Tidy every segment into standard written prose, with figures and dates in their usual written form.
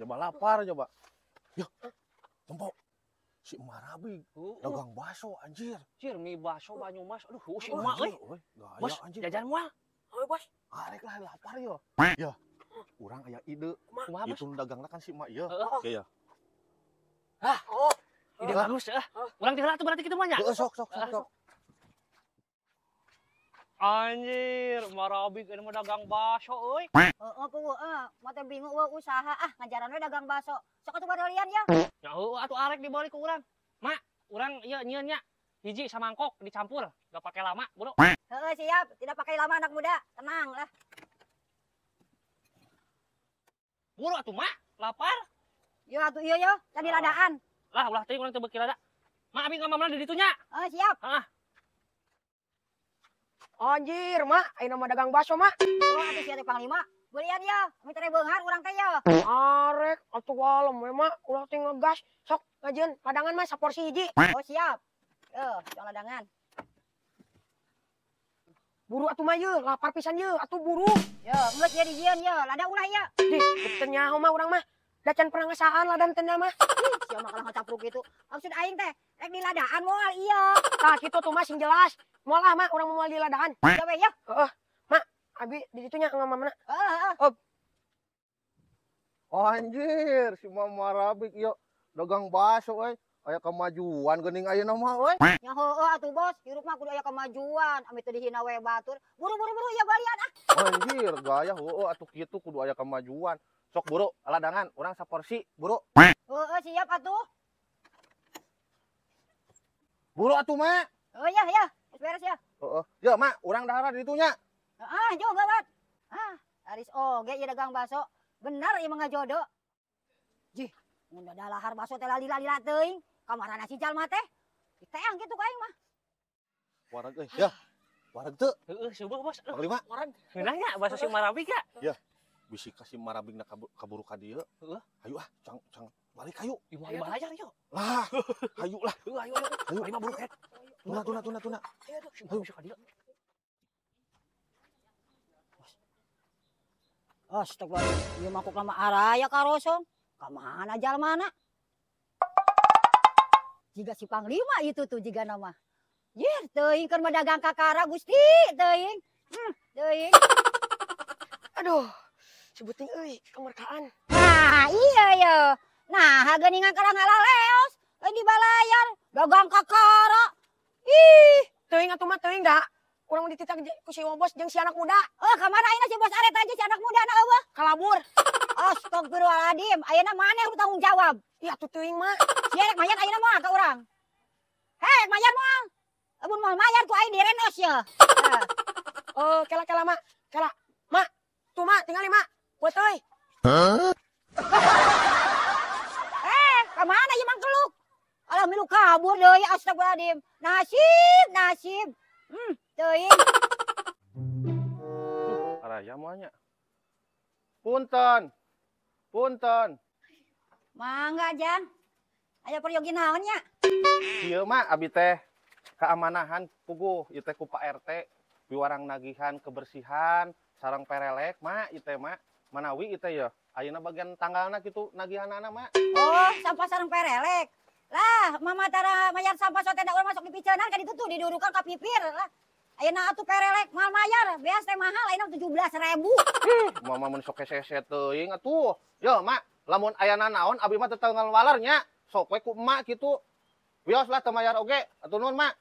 Coba lapar coba. Yo. Tempo. Si Marabig dagang bakso anjir. Anjir mie bakso Banyumas. Aduh, si emak euy. Bos, jajan moal. Heuh, Bos. Arek lah lapar yo. Ya. Urang aya ide. Itu dagangna kan si emak ieu. Oke ya. Hah, oh. Ide bagus ah. Urang teh heula tuh berarti kitu mah nya. Heeh, sok sok sok. Anjir, Marabig ini mah dagang bakso euy. Heeh, kuwu heeh, mah teh bingung eueuh usaha ah ngajaran we dagang bakso. Sok atuh badalian ya. Ya heueuh atuh arek dibalik ku urang. Mak, urang ieu nyieun nya. Hiji samangkok dicampur, gak pakai lama, bro. Heeh, siap. Tidak pakai lama anak muda. Tenang lah. Buru atuh, Mak. Lapar. Yo atuh ieu yo, tadi ladaan. Lah, ulah teuing urang teu beuki lada. Mak, abi ngamamna di ditu nya. Heeh, siap. Heeh. Anjir, Mak, ayeuna mah dagang bakso, Mak. Oh, atuh sia teh panglima. Belian ya, mitra beunghar urang teh ya. Arek atuh walem we, Mak, ulah teh ngegas. Sok ngajeun ladangan mah saporsi hiji. Oh, siap. Yo, sok ladangan. Buru atuh mah ye, lapar pisan ye, atuh buru. Yo, geus ye dijieun ye, lada ulah ye. Dih, teu nyaho mah urang mah. Da can pernah ngesaan ladan teh mah. Sia mah kalah ngacapruk kitu. Maksud aing teh rek di ladaan moal ieu. Tah kitu tuh mah sing jelas. Moal ah, Mak, urang moal di ladaan. Ya we ya. Heeh. Mak, abi di ditu nya ngamamna. Heeh, heeh. Oh, anjir, si Mama Marabig ieu dagang bakso euy. Aya kemajuan geuning ayeuna mah euy. Nya heueuh atuh bos, hirup mah kudu aya kemajuan, ami teu dihina we batur. Buru-buru buru ieu balian ah. Anjir, gaya heueuh atuh kitu kudu aya kemajuan. Sok buru ladangan, urang saporsi, buru. Heeh, siap atuh. Buru atuh, Mak. Oh iya ya, beres ya. Heeh. Ya, Mak, urang dahar di ditu nya. Heeh, jo gawat. Ah, aris oge ieu dagang bakso. Bener ieu mah ngajodo. Jih, mun dalahar bakso teh lalila-lila teuing. Kamarana si jalma teh? Diteang kitu ka aing mah. Wareg euy, ya. Wareg teu. Heeh, seueuh bos. Panglima. Wareg. Ngeunah nya bakso si Marabig ya? Ya. Bisi ka si Marabigna kaburu ka dieu. Heeh. Hayu ah, cang cang balik hayu. Ieu mah bayar yo. Lah, hayu lah. Heeh, ayo ayo. Hayu. Panglima buru ket. Tuna tuna tuna tuna. Ayo bisa ka dieu. Astagfirullah, ieu mah kok lama araya karosong. Ka mana jalmana? Jiga si panglima itu tuh jiga nama. Jir, teuing keur mah dagang kakara Gusti, teuing. Teuing. Aduh, sebuting euy kamerkaan. Nah, iya ya. Nah, geuningan karang ngalaleos, lain dibalayar, dagang kakara. Ih, teuing atuh mah teuing da. Urang dititah ku si bos jeung si anak muda. Oh, ka mana ayeuna si bos aret aja si anak muda na eueuh? Kalabur. Astagfirullahaladzim, ayeuna maneh nu tanggung jawab? Ih, atuh teuing mah. Sia rek mayar ayeuna moal ka urang. Hei, rek mayar moal. Lamun moal mayar ku aing direnos ye. Oh, kela-kela mak, kela. Mak, tuh mak, tingali mak. Buat euy. Hah? Eh, ka mana ieu mangkeluk? Alah milu kabur deui astagfirullahaladzim. Nasib, nasib. Teuing. Araya moal nya. Punten. Punten. Mangga, Jang. Aya peryogi naon nya? Ieu mah abi teh keamanahan puguh ieu teh ku Pak RT piwarang nagihan kebersihan sareng perelek mak ieu teh mak. Manawi ieu teh ya ayeuna bagian tanggalna kitu nagihanana mak. Oh, sampah sareng perelek. Lah, mama tara mayar sampah sok teh da urang masuk di picenan kan itu tuh didurukan ka pipir lah. Ayeuna atuh perelek mahal mayar, beas teh mahal ayeuna 17.000. Mama mun sok hese teuing atuh. Yo, mak, lamun ayana naon abi mah teu tanggal waler nya. Sok we ku emak kitu. Wios lah teu mayar oge. Atuh nuhun, mak.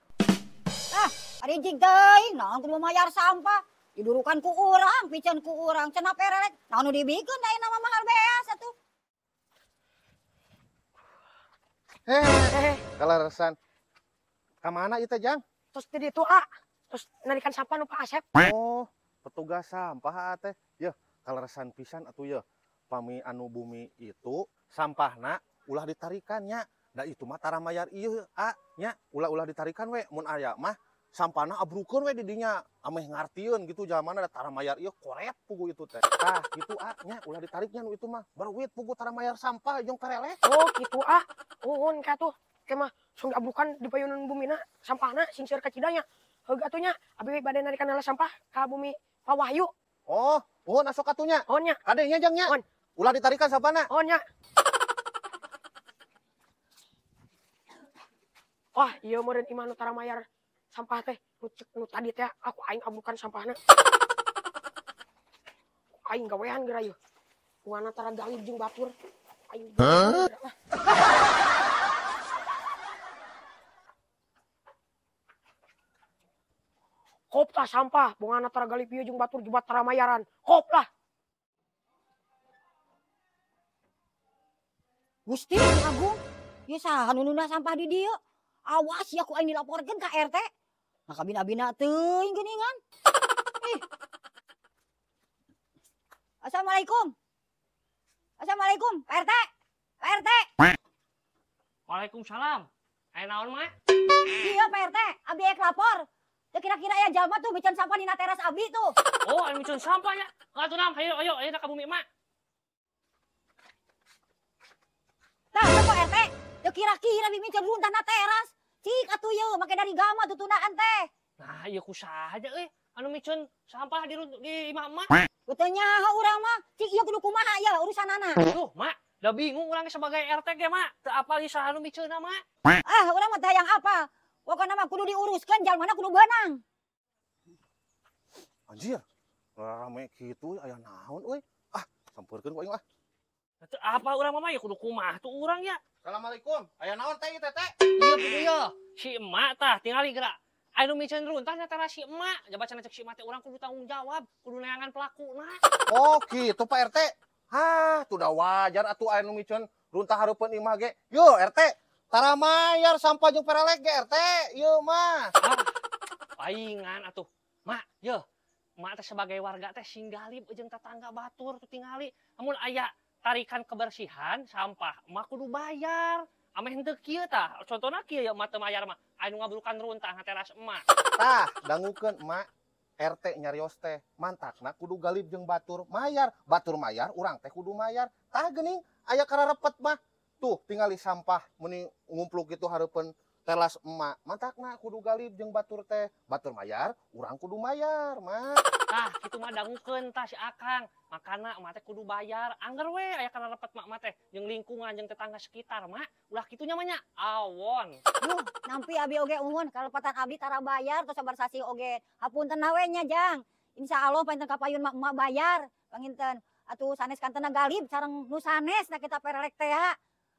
Ah, ari jig teuing naon kudu mayar sampah. Didurukan ku urang, piceun ku urang, cenah perelek. Naon nu dibikeun da ayeuna mah mahal beas atuh. Heh, kaleresan. Ka mana ieu teh, Jang? Tos di ditu, ah. Terus narikan sampah nu Pak Asep. Oh, petugas sampah teh. Yeuh, kaleresan pisan atuh yeuh. Pami anu bumi itu sampahna ulah ditarikan nya. Da itu mah tara mayar ieu a nya, ulah-ulah ditarikan we mun aya mah sampahna abrukeun we di dinya. Ameh ngartieun gitu jamana da tara mayar ieu koret pugu itu teh. Tah kitu a nya, ulah ditariknya nu itu mah. Baruit pugu tara mayar sampah jeung perelek. Oh, kitu a. Nuhun ka tuh. Ke mah sung diabrukan di payunan bumina sampahna sing seueur kacidanya. Heug atuh nya, abi bade narikan heula sampah ka bumi Pak Wahyu. Oh, nuhun asok atuh nya. Nuhun nya. Kade nya Jang nya. Nuhun. Ulah ditarikan sampahna. Oh nya. Wah, ieu meureun imah nu tara mayar sampah teh. Nu cek nu tadi teh aku aing abrukan sampahna. Aing gawean geura ieu. Wana tara galib jeung batur. Aing. Huh? Kop tah sampah, bongana tara galib ieu jeung batur jebat tara mayaran. Kop lah. Gusti Agung, ieu saha nu nunda sampah di dieu? Awas ya ku aing dilaporkeun ka RT. Nah kabina-bina teuing geuningan. Ih. Assalamualaikum. Assalamualaikum, Pak RT. Pak RT. Waalaikumsalam. Aya naon, Mak? Iya, Pak RT, abi ek lapor. Ya kira-kira aya jalma tuh miceun sampah dina teras abi tuh. Oh, anu miceun sampah nya. Atuh nam, ayo ayo ayo ka bumi, Mak. Tah, Pak RT, ya kira-kira abi miceun runtah na teras. Cik atuh ieu make dari gama tutunaan teh. Nah, ieu kusaha aja euy, anu miceun sampah di imah emak. Teu nyaho urang mah, cik ieu kudu kumaha ya urusanana. Tuh, Mak, da bingung urang sebagai RT ge, Mak. Teu apal ieu saha anu miceunna, Mak. Ah, urang mah teu hayang apa. Pokona mah kudu diuruskeun jalmana kudu beunang. Anjir, rame kitu aya naon euy. Ah, sampeurkeun ku aing ah. Teu apa urang mah ya kudu kumaha tuh urang ya. Assalamualaikum. Aya naon teh ieu teh? Ieu kudu ieu. Si emak tah tingali geura. Anu miceun runtah nya tara si emak. Jaba cenah cek si emak teh urang kudu tanggung jawab, kudu neangan pelakuna. Oh, kitu Pak RT. Hah, tuh dah wajar atuh anu miceun runtah hareupeun imah ge. Yo RT, tara mayar sampah jeung perelek ge RT. Ieu mah. Ah, paingan atuh. Mak, ye. Mak teh sebagai warga teh sing galib jeung tetangga batur tuh tingali. Amun aya tarikan kebersihan sampah, emak kudu bayar. Ameh henteu kieu tah. Contona kieu ya emak teu mayar mah. Anu ngabrukan runtah na teras emak. Tah, dangukeun emak. RT nyarios teh mantakna kudu galib jeung batur mayar. Batur mayar, urang teh kudu mayar. Tah geuning aya kararepet mah. Tuh tingali sampah meuni ngumpluk kitu hareupeun teras emak. Mantakna kudu galib jeung batur teh. Batur mayar, urang kudu mayar, Mak. Tah, kitu mah dangukeun tah si Akang. Makana emak teh kudu bayar. Angger we aya kararepet mak mah teh jeung lingkungan jeung tetangga sekitar, Mak. Ulah kitu nya mah nya. Awon. Duh, nampi abi oge ungun kalepatan abi tara bayar tos sabar sasih oge. Hapunten we nya, Jang. Insyaallah panginten kapayun mah emak bayar. Panginten atuh sanes kantena galib sareng nu sanes na kita perelek teh ha.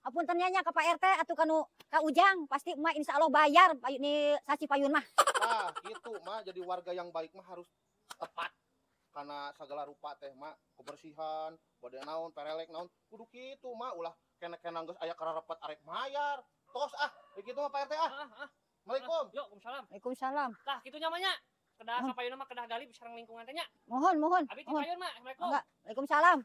Hapunten nya nya ka Pak RT atuh kanu ka Ujang pasti emak insyaallah bayar payun ni sasi payun mah. Tah, kitu mah jadi warga yang baik mah harus tepat karena segala rupa teh mak kebersihan bade naon perelek naon kudu kitu mak ulah kena-kena geus aya kararepet arek mayar tos ah kitu mah Pak RT ah. Assalamualaikum. Yo, waalaikumsalam. Waalaikumsalam. Tah kitu nya mah nya. Kedah kapayun mah kedah galib sareng lingkungan teh nya. Mohon, mohon. Abi ti payun mah. Assalamualaikum. Enggak. Waalaikumsalam.